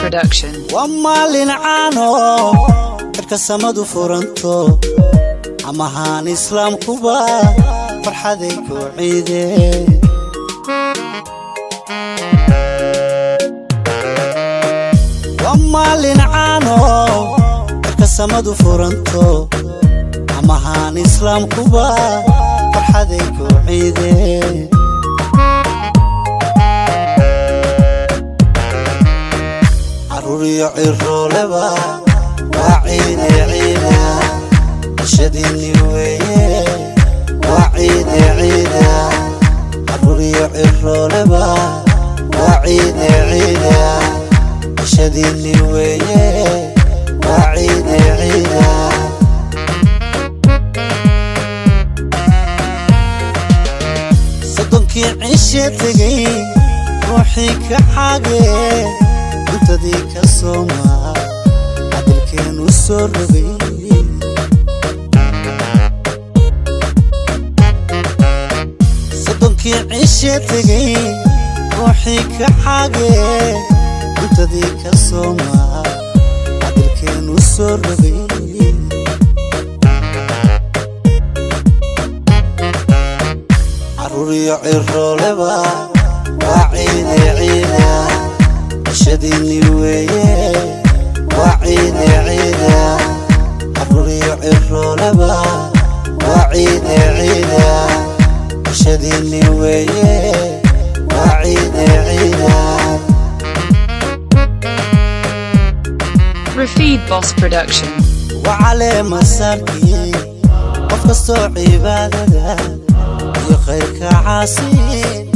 Production. Waa maalin caano cirka samadu furanto, amahaan islaamkuba farxaday ku ciideen. Waa maalin caano cirka samadu furanto, amahaan islaamkuba farxaday ku ciideen. Caruuriyo cirooleba waa ciide ciida, cishadiinni weeye, waa ciide ciida. Caruuriyo cirooleba waa ciide ciida, cishadiinni weeye, waa ciide ciida. Soddonkii cishe tegey ruuxii ka xaagee cuntadii ka soomaa, cadilkeenu soo rogay. Soddonkii cishe tegey ruuxii ka xaagee cuntadii ka soomaa, cadilkeenu soo rogay. Caruuriyo cirooleba waa ciide ciida, cishadiinni weeye, waa ciide ciida. Caruuriyo cirooleba waa ciide ciida, cishadiinni weeye, waa ciide ciida. Rafid Boss Production. Waa masaarkii qof kastoo cibaadada iyo khayrka caasiin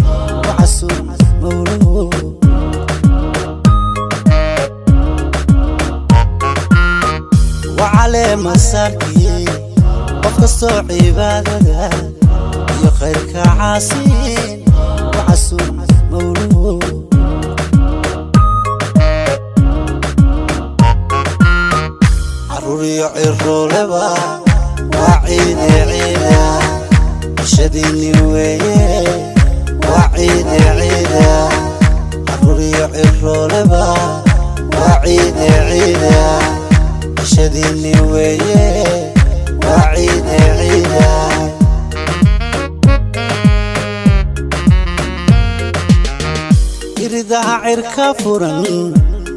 wacasuum mawlo. Waa masaarkii qof kastoo cibaadada iyo khayrka caasiin wacasuum mawlo. Caruuriyo cirooleba waa ciide ciida, cishadiinni weeye, waa ciide ciida. Caruuriyo cirooleba waa ciide ciida, cishadiinni weeye, waa ciide ciida. Iridaha cirka furan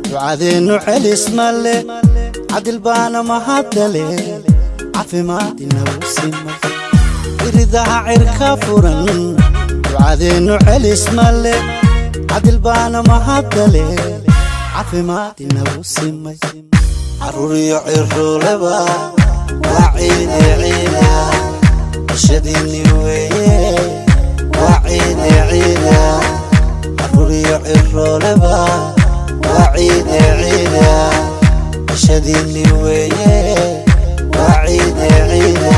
ducadeennu celis male, cadil baana mahadale, caafimaad inagu simay. Iridaha cirka furan ducadeennu celis male, cadil baana mahadale, caafimaad inagu simay. Caruuriyo cirooleba waa ciide ciida, cishadiinni weeye, waa ciide ciida. Caruuriyo cirooleba waa ciide ciida, cishadiinni weeye, waa ciide ciida.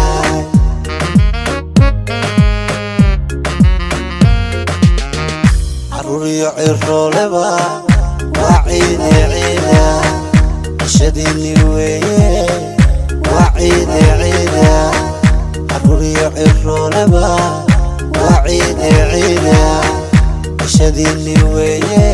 Caruuriyo cirooleba waa ciide ciida, cishadiinni weeye, waa ciide ciida. Caruuriyo cirooleba waa ciide ciida, cishadiinni weeye,